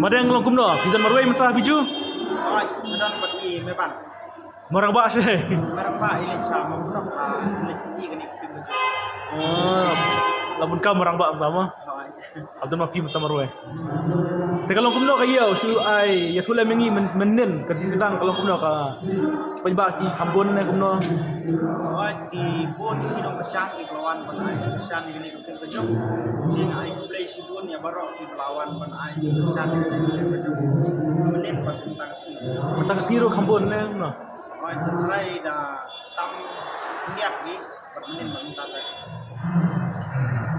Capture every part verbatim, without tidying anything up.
Madeng long kumno? Phi don marwei mynta, Biju? Oi, nga don bad i Meban. Marang ba shi. Marang ba i leit sha Mawkynroh, ah, i leit i kane ka film. Ah, la bun ka marang ba tama. Oi. Abdul ma phi mynta marwei. Te ka long kumno ka ïa u shu ai ïathuh lem ïa ngi mynnin ka shisdang ka long kumno ka paidbah ki kham bun ne kumno? Oi, ki bun ki nongkyrshan ki ba la wan ban ai kyrshan ïa kane ka film ka jong. Te nga ai khublei shibun ïa baroh ki ba la wan ban ai kyrshan ïa kane ka film ka jong. Mynnin bad mynta ka sngi. Mynta ka sngi ruh kham bun ne kumno? Oi, te trai da tam khyndiat ki.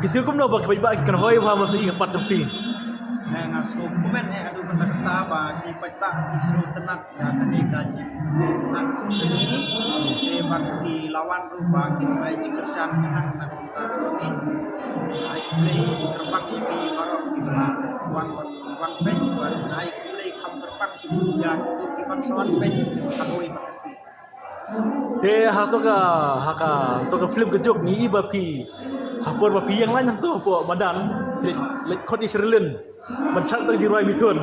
Phi sngew kumno ba ki paidbah ki kynhoi bha masa i ka part jong phi? Eh, nga sngew kumne eh haduh katta katta ba ki paidbah ki sngewtynnat ïa kane ka jingpynlong ka jong ngi. Te bad ki la wan ruh ba ki ai jingkyrshan khnang na ka bynta jong ngi. Ai khublei kyrpang ïa phi baroh ki ba la wan wan wan peit, bad ai khublei kham kyrpang shuh ïa ki ban sa wan peit ha kawei pat ka sngi. Te ha to ka, ha ka, to ka film ka jong ngi i ba phi, ha por ba phi ïeng lain hangto hapoh madan, leit, leit khot i Sherlyn ban shad tang jingrwai Mithun.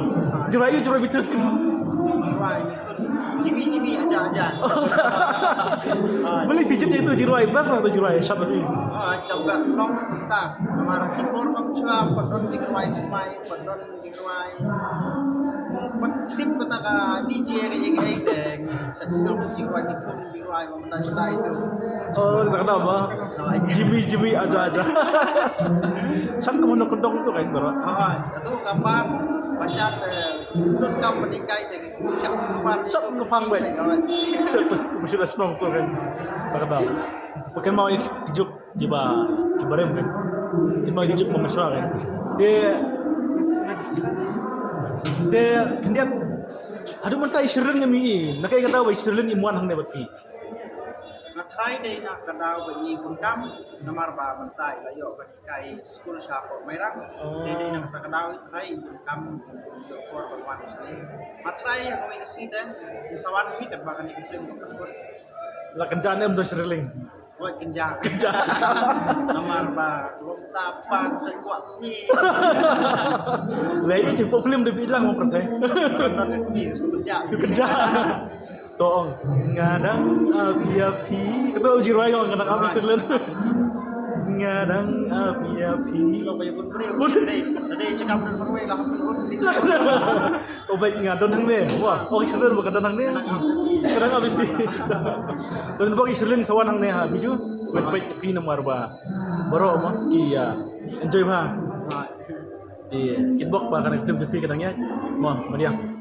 Jingrwai i jingrwai Mithun. Jingrwai Mithun. Jimmy, Jimmy, aja, aja. Balei phi jied ïa to jingrwai, best to jingrwai shad ba phi. Ah, jam ka long ta. Namar ki por ba mynshwa, pat don jingrwai, jingrwai, pat don jingrwai. Pat tip kata ka D J ka ïa ka ïa te. Sa sngap jingrwai Mithun. Oh, tak ada ba. Jimmy, Jimmy, aja, aja. San ko mono kendong tu kan, bro. Ah, satu gambar, macam, eh, menurut kamu meningkai dari ucap keluar. Cak ngepang baik. Mesti dah senang tu kan. Tak ada. Pakai mau ini juk di ba, di barem kan. Di mau juk mau mesra kan. Dia, dia kemudian, aduh, mentah Sherlyn ngam i. Nakai kata ba Sherlyn i mon hangne bad phi. Nga trai dei na ka daw ba i bun kam, namar ba mynta i la ïoh ban hikai skul sha hapoh Mairang. Oh. Dei dei na ka daw i trai i bun kam, ïoh por ban wan sini. Nga trai ha kawei ka sngi te, i sa wan hi kat ba kane ka film ka pun. La kynja ne em da Sherlyn. Oi kynja. Kynja. Namar ba long ta pa ka kwah ni. Lai i te pop film de bilang mo pyrthei. Kynja. Tu kynja. To ong, nga dang ap ïa phi. Kata u jingrwai ong, nga dang ap ïa Sherlyn. Nga dang ap ïa phi. Tadi cakap dengan Marwei lah. Oh, baik, nga don hangne. Wah, ong Sherlyn ba ka don hangne. Ka dang ap ïa phi. Don bok i Sherlyn sa wan hangne ha, Biju. Wait, wait, phi namar ba. Baroh mo, ïa. Enjoy bha. Ïa, kit bok ba ka dang film jong phi ka dang ïa. Mo, madiang.